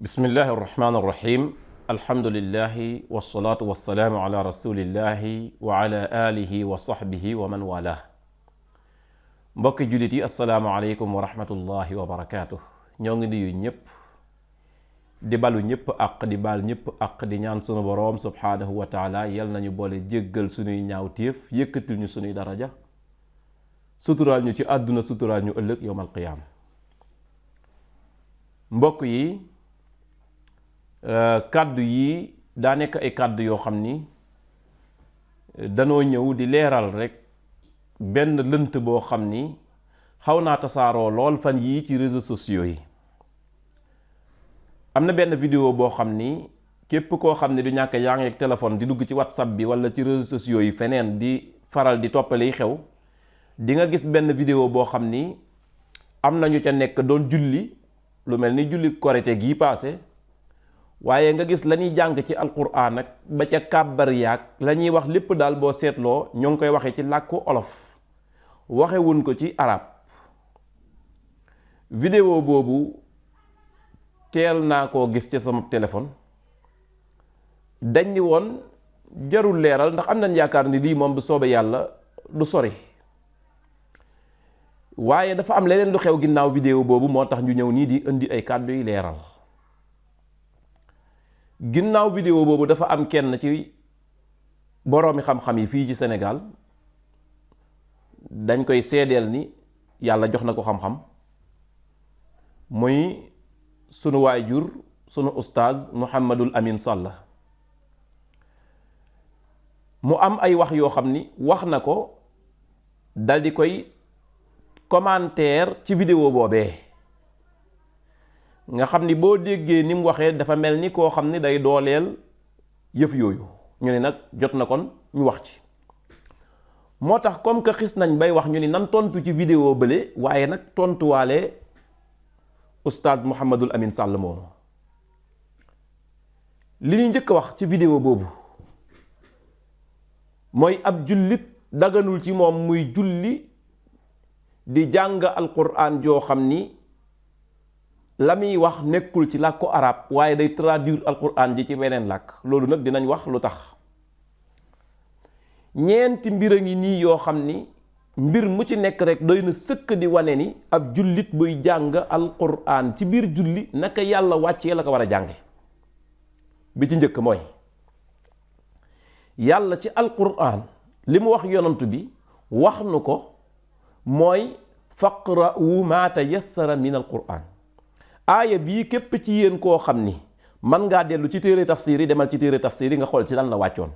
bismillahi irrahmani irrahim alhamdulillahi wasalaatu wasalaamu ala rasulillahi wa ala alihi wa sahbihi wa man wala mbokki jullit yi asalaamualeykum wa rahmatullahi wa barakaatu. ñoo ngi nuyu ñëpp di balu ñëpp ak di baal ñëpp ak di ñaan sunu boroom subhaanahu wa taala yal nañu boole jéggal sunuy ñaawteef yëkkatil ñu sunuy daraja suturaal ñu ci àdduna suturaal ñu ëllëg yowmal qiyaama. mbokk yi kàddu yi daa nekk ay kàddu yoo xam ni danoo ñëw di leeral rekk benn lënt boo xam ni xaw naa tasaaroo lool fan yii ci réseaux sociaux yi. am na benn vidéo boo xam ni képp koo xam ne du ñàkk yaa ngi ak téléphone di dugg ci whatsapp bi walla ci réseaux sociaux yi feneen di faral di toppale xew di nga gis benn vidéo boo xam ni am nañu ca nekk doon julli lu mel ni julli korite gii paase, waaye nga gis la ñuy jàng ci alquran ak ba ca kàbbar yaag la ñuy wax lépp daal boo seetloo ñoo ngi koy waxee ci làkku olof waxewuñ ko ci arab. vidéo boobu teel naa koo gis ci sama téléphone dañ ni woon jarul leeral ndax am nañ yaakaar ni lii moom bu soobee yàlla du sori, waaye dafa am leneen lu xew ginnaaw vidéo boobu moo tax ñu ñëw nii di indi ay kàddu yi leeral. ginnaaw vidéo boobu dafa am kenn ci boroomi xam-xam yi fii ci Sénégal dañ koy seedeel ni yàlla jox na ko xam-xam, muy sunu waajur sunu ustaaz Mouhamadul Amin Sall. mu am ay wax yoo xam ni wax na ko dal di koy commentaire ci vidéo boobee nga xam ni boo déggee ni mu waxee dafa mel ni koo xam ni day dooleel yëf yooyu. ñu ne nag jot na kon ñu wax ci. moo tax comme que xis nañ bay wax ñu ni nan tontu ci vidéo bële waaye nag tontuwaale oustaz Mouhamadul Amin Sall moomu. li ñu njëkk a wax ci vidéo boobu mooy ab jullit daganul ci moom muy julli di jàng alquran joo xam ni la muy wax nekkul ci làkku arab waaye day traduire alquran ji ci beneen làkk. loolu nag dinañ wax lu tax. ñeenti mbir a ngi nii yoo xam ni mbir mu ci nekk rek doy na sëkk di wane ni ab jullit buy jàng alquran ci biir julli naka yàlla wàccee la ko war a jànge. bi ci njëkk mooy yàlla ci alquran li mu wax yonantu bi wax nu ko mooy faqra'u ma tayassara min alquran. aaya bii képp ci yéen koo xam ni man ngaa dellu ci téere tafsir yi demal ci téere tafsir yi nga xool ci lan la wàccoon.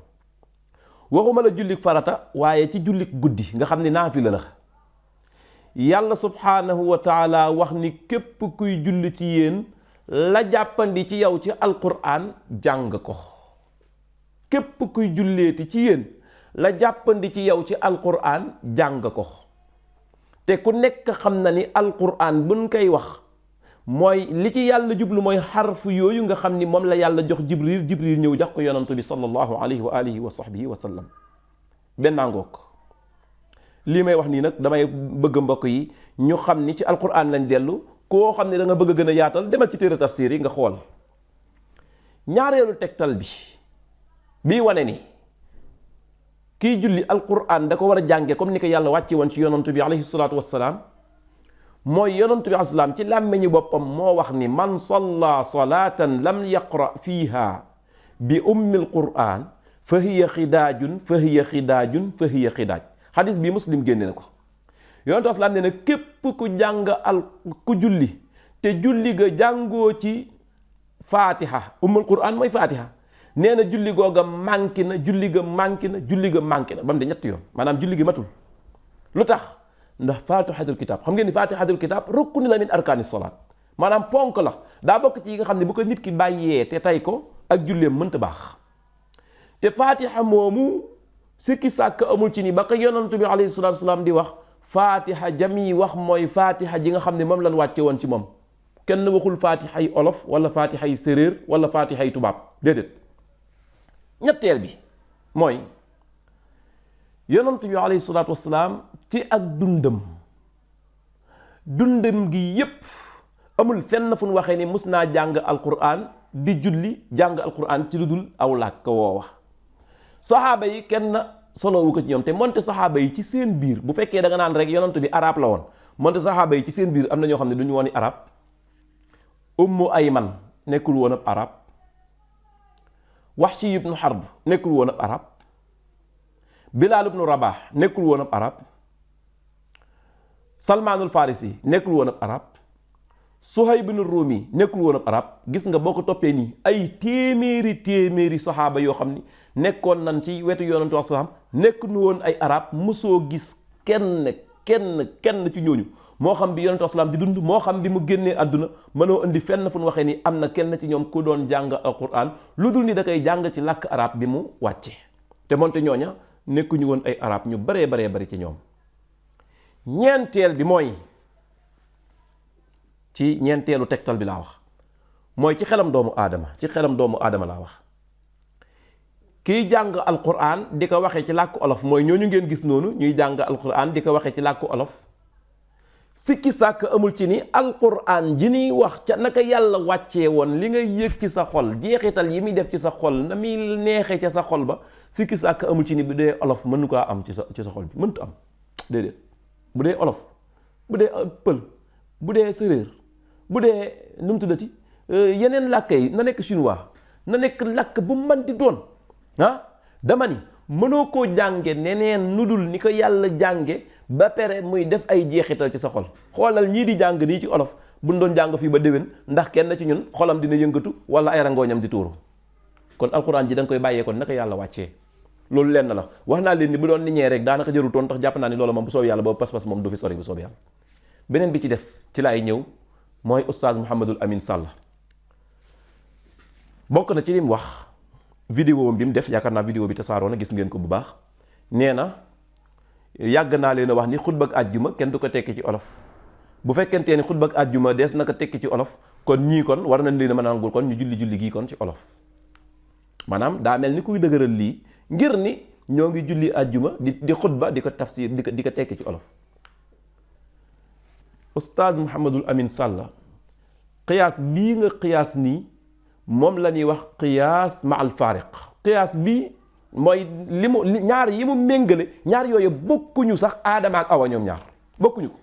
waxuma la jullik farata waaye ci jullik guddi nga xam ni naafila la. yàlla subhaanahu wa taala wax ni képp kuy julli ci yéen la jàppandi ci yow ci alquran jàng ko. képp kuy julleeti ci yéen la jàppandi ci yow ci alquran jàng ko. te ku nekk xam na ni alquran buñ koy wax mooy li ci yàlla jublu mooy xarfu yooyu nga xam ni moom la yàlla jox jibril ñëw jox ko yonantu bi sallallahu alayhi wa alihi wa sahbihi wa sallam. bennaa ngoog lii may wax nii nag damay bëgg mbokk yi ñu xam ni ci alquran lañ dellu. koo xam ne da nga bëgg a gën a yaatal demal ci téere tafsir yi nga xool. ñaareelu tegtal bi wane ni kiy julli alquran da ko war a jànge comme ni ko yàlla wàcce woon ci yonantu bi alayhi salaatu wassalaam mooy yonantu bi alayhi salaam ci làmmeñu boppam moo wax ni man salla salatan lam yaqra fiha bi ummil quran fa hiya xidaajun fa hiya xidaajun fa hiya xidaaj. xadis bi muslim génne na ko. yonantu aslaam ne na képp ku jàng ku julli te julli ga jàngoo ci fatiha ummul quran mooy fatiha nee na julli googa manqué na julli ga manqué na julli ga manqué na ba mu de ñetti yoon maanaam julli gi matul. lu tax ndax fatihatul kitab xam ngeen ni fatihatul kitab rukni la min arkaani salaat maanaam ponk la daa bokk ci yi nga xam ne bu ko nit ki bàyyee te tay ko ak julleem mënta baax. te fatiha moomu sikki sàkk amul ci ni ba ko yonantu bi alayhi salaatu wasalaam di wax fatiha jami wax mooy fatiha ji nga xam ne moom lañ wàcce woon ci moom. kenn waxul fatiha yi olof wala fatiha yi séréer wala fatiha yi tubaab déedéet. ñetteel bi mooy yonantu bi alayhi salaatu wasalaam ci ak dundam gi yépp amul fenn fu ñu waxee ni mus naa jàng alquran di julli jàng alquran ci lu dul aw làkk woowa. saxaaba yi kenn solowu ko ci ñoom te monte saxaaba yi ci seen biir bu fekkee da nga naan rek yonent bi arab la woon monte saxaaba yi ci seen biir am na ñoo xam ne du ñu woon arab. Ummu Ayman nekkul woon ab arab. Wahshi ibnu Harb nekkul woon ab arab. Bilaal ibnu Rabaax nekkul woon ab arab. Salmaanul Farisi nekkul woon ab arab. Suhayb ibnu Rumi nekkul woon ab arab. Gis nga boo ko toppee nii ay téeméeri saxaaba yoo xam ni nekkoon nañ ci wetu yonentu wasalaam nekk nu woon ay arab mosoo gis kenn ci ñooñu moo xam bi yonentu wasalaam di dund moo xam bi mu génnee àdduna mënoo indi fenn fu ñu waxee ni am na kenn ci ñoom ku doon jàng alquran lu dul ni da koy jàng ci làkk arab bi mu wàcce te moonte ñooña nekkuñu woon ay arab ñu baree bari ci ñoom. ñeenteel bi mooy ci ñeenteelu tegtal bi laa wax mooy ci xelam doomu aadama laa wax. kiy jàng alquran di ko waxee ci làkku olof mooy ñooñu ngeen gis noonu ñuy jàng alquran di ko waxee ci làkku olof sikki sàkk amul ci ni alquran ji niy wax ca naka yàlla wàccee woon li ngay yëg ci sa xol jeexital yi muy def ci sa xol na muy neexee ca sa xol ba sikki sàkk amul ci ni bu dee olof mënu kaa am ci sa xol bi mënut am déedéet. bu dee olof bu dee pël bu dee séréer bu dee nu mu tuddati yeneen làkk yi na nekk chinois na nekk làkk bu man di doon dama ni mënoo koo jànge neneen nu dul ni ko yàlla jànge ba pare muy def ay jeexital ci sa xol. xoolal ñii di jàng nii ci olof buñ doon jàng fii ba déwén ndax kenn ci ñun xolam dina yëngatu wala ay rangooñam di tuuru kon alxuraan ji da nga koy bàyyee kon naka yàlla wàccee. loolu lenn la wax naa leen ni bu doon ni ñee rek daanaka jërul toon tax jàpp naa ni loolu moom bu soob yàlla boobu pas-pas moom du fi sori bu soob yàlla. beneen bi ci des ci laay ñëw mooy oustaz Mouhamadul Amin Sall bokk na ci lim wax vidéo bi mu def yaakaar naa vidéo bi tasaaroo na gis ngeen ko bu baax nee na yàgg naa leen a wax ni xutba ak àjjuma kenn du ko tekki ci olof bu fekkentee ni xutba ak àjjuma dees na ko tekki ci olof kon ñii kon war nañ leen a mën a nangul kon ñu julli gii kon ci olof maanaam daa mel ni kuy dëgëral lii ngir ni ñoo ngi julli àjjuma di xutba di ko tafsir di ko tekki ci olof. Oustaz Mouhamadul Amin Sall qiyaas bii nga qiyaas nii moom la ñuy wax qiyaas ma al faariq qiyaas bii mooy ñaar yi mu méngale ñaar yooyu bokkuñu sax aadama ak awa ñoom ñaar bokkuñu ko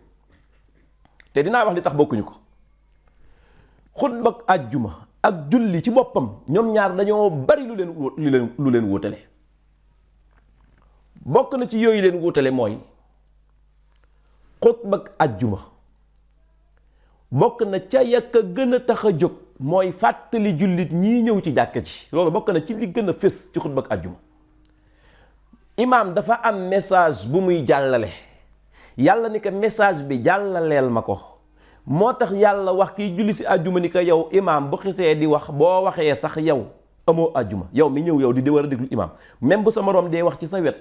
te dinaa wax li tax bokkuñu ko. xutba ak àjjuma ak julli ci boppam ñoom ñaar dañoo bari lu leen wutale. bokk na ci yooyu leen wutale mooy xutba ak àjjuma bokk na ca yàq a gën a tax a jóg mooy fàttali jullit ñii ñëw ci jàkka ji loolu bokk na ci li gën a fés ci xutba ak àjjuma. imaam dafa am message bu muy jàllale yàlla ni ko message bi jàllaleel ma ko moo tax yàlla wax kiy julli si àjjuma ni ko yow imaam bu xisee di wax boo waxee sax yow amoo àjjuma yow mi ñëw yow di war a déglu imaam même bu sa moroom dee wax ci sa wet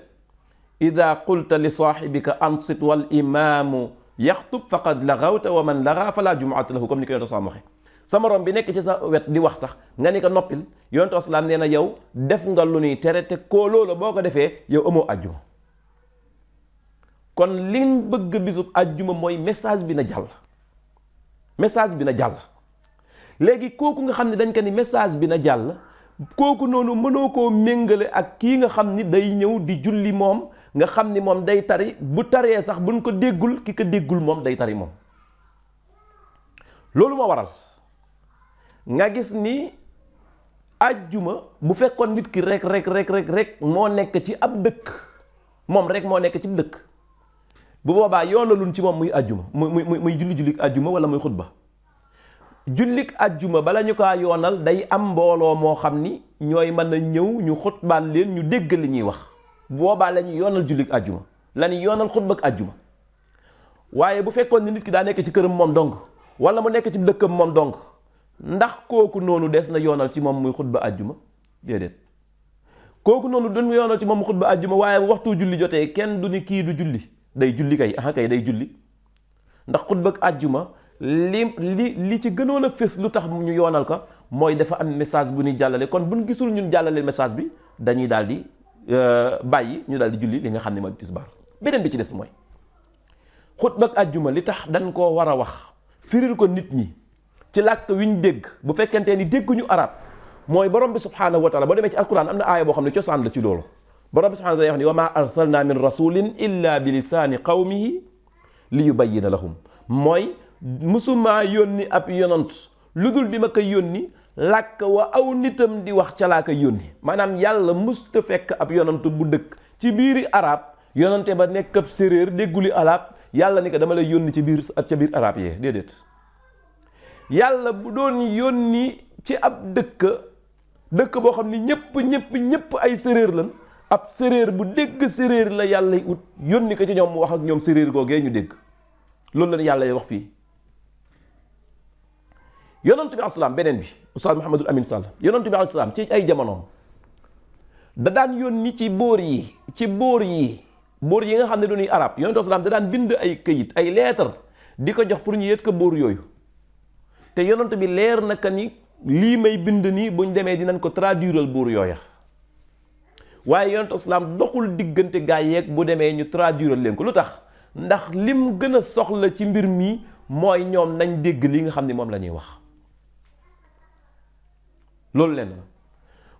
ida qulta li saaxibika ansit wal imaamu yaxtub faqad laxawta wa man laxa fala jumuata lahu comme ni ko yonent salaam waxe sa moroom bi nekk ci sa wet di wax sax nga ni ko noppil yonent salaam nee na yow def nga lu nuy tere te koo loola boo ko defee yow amoo àjjuma kon liñ bëgg bisub àjjuma mooy message bi na jàll léegi kooku nga xam ne dañ ko ni message bi na jàll kooku noonu mënoo koo méngale ak kii nga xam ni day ñëw di julli moom nga xam ni moom day tari bu taree sax buñ ko déggul ki ko déggul moom day tari moom. loolu moo waral nga gis ni àjjuma bu fekkoon nit ki rek moo nekk ci ab dëkk moom rek moo nekk ci dëkk bu boobaa yoonalun ci moom muy àjjuma muy jullik àjjuma wala muy xutba. jullik àjjuma bala ñu kaa yoonal day am mbooloo moo xam ni ñooy mën a ñëw ñu xutbaan leen ñu dégg li ñuy wax boobaa la ñu yoonal jullik àjjuma la ñu yoonal xutba ak àjjuma. waaye bu fekkoon ni nit ki daa nekk ci këram moom dong wala mu nekk ci dëkkam moom dong ndax kooku noonu des na yoonal ci moom muy xutba àjjuma déedéet kooku noonu dañu yoonal ci moom muy xutba àjjuma waaye bu waxtu julli jotee kenn du ni kii du julli day julli kay kay day julli ndax xutba ak àjjuma li ci gënoon a fés lu tax ñu yoonal ko mooy dafa am message bu ñuy jàllale kon buñ gisul ñun jàllale message bi dañuy daal di bàyyi ñu daal di julli li nga xam ne mooy tisbaar. beneen bi ci des mooy xutba ak àjjuma li tax dañ koo war a wax firil ko nit ñi ci làkk wi ñu dégg bu fekkente ni dégguñu arab mooy borom bi subhanahu wa taala boo demee ci alquran am na aaya boo xam ne cosaan la ci loolu borom bi subhanahu wa taala wax ni wa ma arsalna min rasulin illa bi lisaani qawmihi li yubayyina lahum mooy musumaa yónni ab yonant lu dul bi ma koy yónni làkk wa aw nitam di wax ca laa koy yónni maanaam yàlla musta fekk ab yonant bu dëkk ci biiri arab yonante ba nekk ab séréer dégguli arab yàlla ni ko dama lay yónni ci biir ca biir arab yee déedéet yàlla bu doon yónni ci ab dëkk boo xam ni ñëpp ay séréer lan ab séréer bu dégg séréer la yàlla ut yónni ko ci ñoom mu wax ak ñoom séréer googee ñu dégg loolu la yàlla wax fii yonent bi asalaam beneen bi Oustaz Mouhamadul Amin Sall yonent bi asalaam ci ay jamonoom da daan yónni ci boor yi nga xam ne duñuy arab yonent bi asalaam da daan bind ay këyit ay leetar di ko jox pour ñu yët ko boor yooyu te yonent bi leer na ka ni lii may bind nii buñ demee dinañ ko traduiral boor yooya waaye yonent bi asalaam doxul diggante gaa yeeg bu demee ñu traduiral leen ko lu tax ndax lim gën a soxla ci mbir mi mooy ñoom nañ dégg li nga xam ne moom la ñuy wax loolu leen la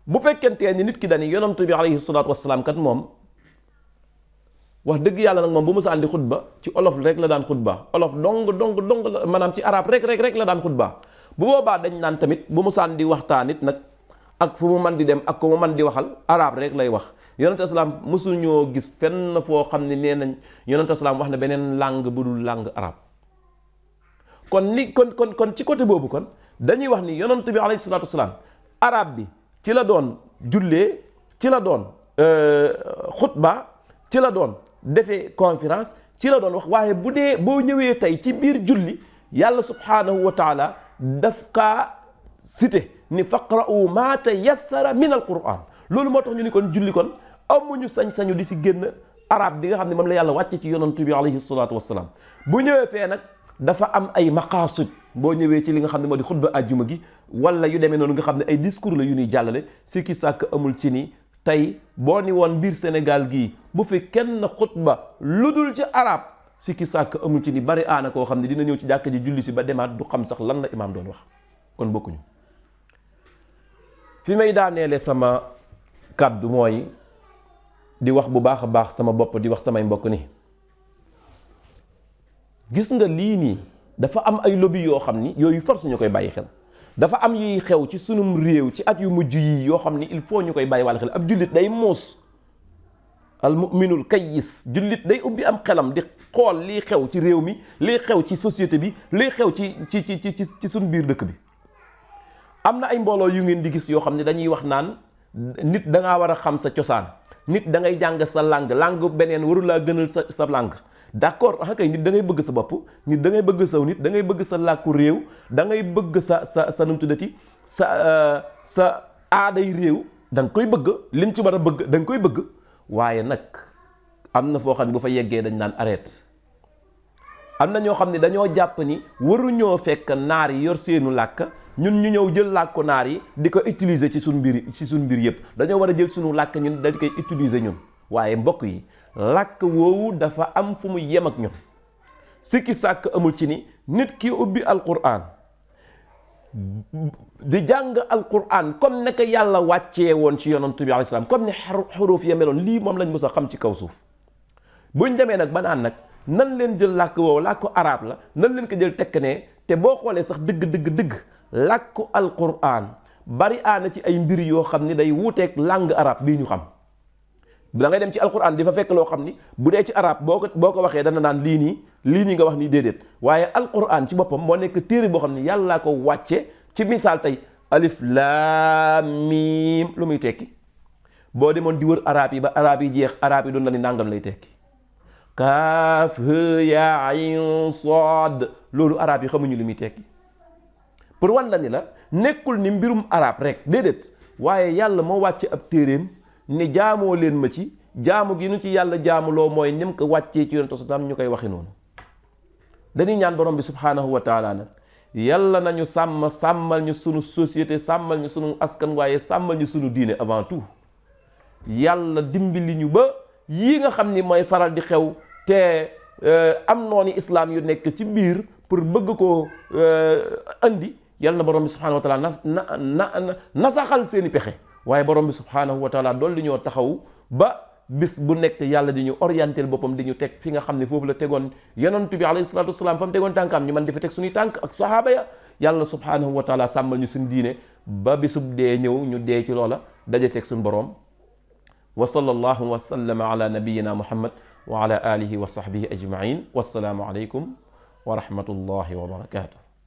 bu fekkentee ni nit ki dañuy yonent bi alayhi salaatu wasalaam kat moom wax dëgg yàlla nag moom bu mu sa andi xutba ci olof rek la daan xutba olof dong la maanaam ci arab rek la daan xutba bu boobaa dañ naan tamit bu mu sa andi waxtaan it nag ak fu mu man di dem ak ku mu man di waxal arab rek lay wax yonent asalaam mësuñoo gis fenn foo xam ne nee nañ yonent asalaam wax na beneen langue bu dul langue arab kon ci côté boobu kon dañuy wax ni yonent bi alayhi salaatu wasalaam arab bi ci la doon jullee ci la doon xutba ci la doon defee conférence ci la doon wax waaye bu dee boo ñëwee tey ci biir julli yàlla subhanahu wa taala daf kaa cité ni faqra'u ma tayassara min al quran loolu moo tax ñu ni kon julli kon amuñu sañ-sañu di si génn arab bi nga xam ne moom la yàlla wàcce ci yonantu bi alayhi salaatu wassalaam bu ñëwee fee nag dafa am ay maqaasud boo ñëwee ci li nga xam ne moo di xutba àjjuma gi wala yu demee noonu nga xam ne ay discours la yu ñuy jàllale si ki sàkk amul ci ni tey boo ni woon biir Sénégal gii bu fi kenn xutba lu dul ci arab si ki sàkk amul ci ni bari aana koo xam ne dina ñëw ci jàkka ji julli si ba demaat du xam sax lan la imaam doon wax kon bokkuñu fi may daaneele sama kàddu mooy di wax bu baax a baax sama bopp di wax samay mbokk ni gis nga lii nii dafa am ay lobby yoo xam ni yooyu force ñu koy bàyyi xel dafa am yuy xew ci sunum réew ci at yu mujj yi yoo xam ni il faut ñu koy bàyyi wàll xel ab jullit day muus al mu'minul kayyis jullit day ubbi am xelam di xool lii xew ci réew mi lii xew ci société bi lii xew ci suñ biir dëkk bi am na ay mbooloo yu ngeen di gis yoo xam ne dañuy wax naan nit da ngaa war a xam sa cosaan nit da ngay jàng sa langue beneen warul laa gënal sa langue d'accord ah kay nit da ngay bëgg sa bopp nit da ngay bëgg saw nit da ngay bëgg sa làkku réew da ngay bëgg sa nu mu tuddati sa aaday réew da nga koy bëgg liñ ci war a bëgg da nga koy bëgg waaye nag am na foo xam ne bu fa yeggee dañ naan arrête am na ñoo xam ne dañoo jàpp ni waruñoo fekk naar yi yor seenu làkk ñun ñu ñëw jël làkku naar yi di ko utiliser ci suñ mbir yëpp dañoo war a jël suñu làkk ñun dañ koy utiliser ñun waaye mbokk yi làkk woowu dafa am fu mu yem ak ñun sikki sàkk amul ci ni nit ki ubbi alquran di jàng alquran comme naka yàlla wàccee woon ci yonantu bi alayhi salaam comme ne xuruuf ya meloon lii moom lañ mës a xam ci kaw suuf buñ demee nag ba naan nag nan leen jël làkk woowu làkku arab la nan leen ko jël tekk ne te boo xoolee sax dëgg làkku alquran bari aana ci ay mbir yoo xam ni day wuuteeg langue arabe bii ñu xam da ngay dem ci alquran di fa fekk loo xam ni bu dee ci arab boo ko waxee dana naan lii nii nga wax nii déedéet waaye alquran ci boppam moo nekk téere boo xam ni yàllaa ko wàcce ci misaal tey alif laam miim lu muy tekki boo demoon di wër arab yi ba arab yi jeex arab yi doon la ni nàngam lay tekki kaaf yaa ayn saad loolu arab yi xamuñu lu muy tekki pour wan la ni la nekkul ni mbirum arab rek déedéet waaye yàlla moo wàcce ab téeréem ni jaamoo leen ma ci jaamu gi nu ci yàlla jaamuloo mooy ni mu ko wàccee ci yonent salaam ñu koy waxe noonu dañuy ñaan borom bi subhaanahu wa taala nag yàlla nañu sàmmal ñu sunu société sàmmal ñu sunu askan waaye sàmmal ñu sunu diine avant tout yàlla dimbali ñu ba yii nga xam ni mooy faral di xew te am noonu islaam yu nekk ci biir pour bëgg ko andi yàlla na borom bi subhanahu wa taala nasaxal seeni pexe waaye borom bi subhanahu wa taala dool di ñoo taxaw ba bis bu nekk yàlla di ñu orienté boppam di ñu teg fi nga xam ne foofu la tegoon yonent bi alayhi salaatu wasalaam fa mu tegoon tànkaam ñu man di fa teg suñuy tànk ak sahaaba ya yàlla subhanahu wa taala sàmmal ñu suñu diine ba bisub dee ñëw ñu dee ci loola daje teg suñu borom wa sallallahu wa sallama ala nabiyina muhammad wa ala alihi wa sahbihi ajmain wassalaamu alaykum wa rahmatullahi wa barakatuh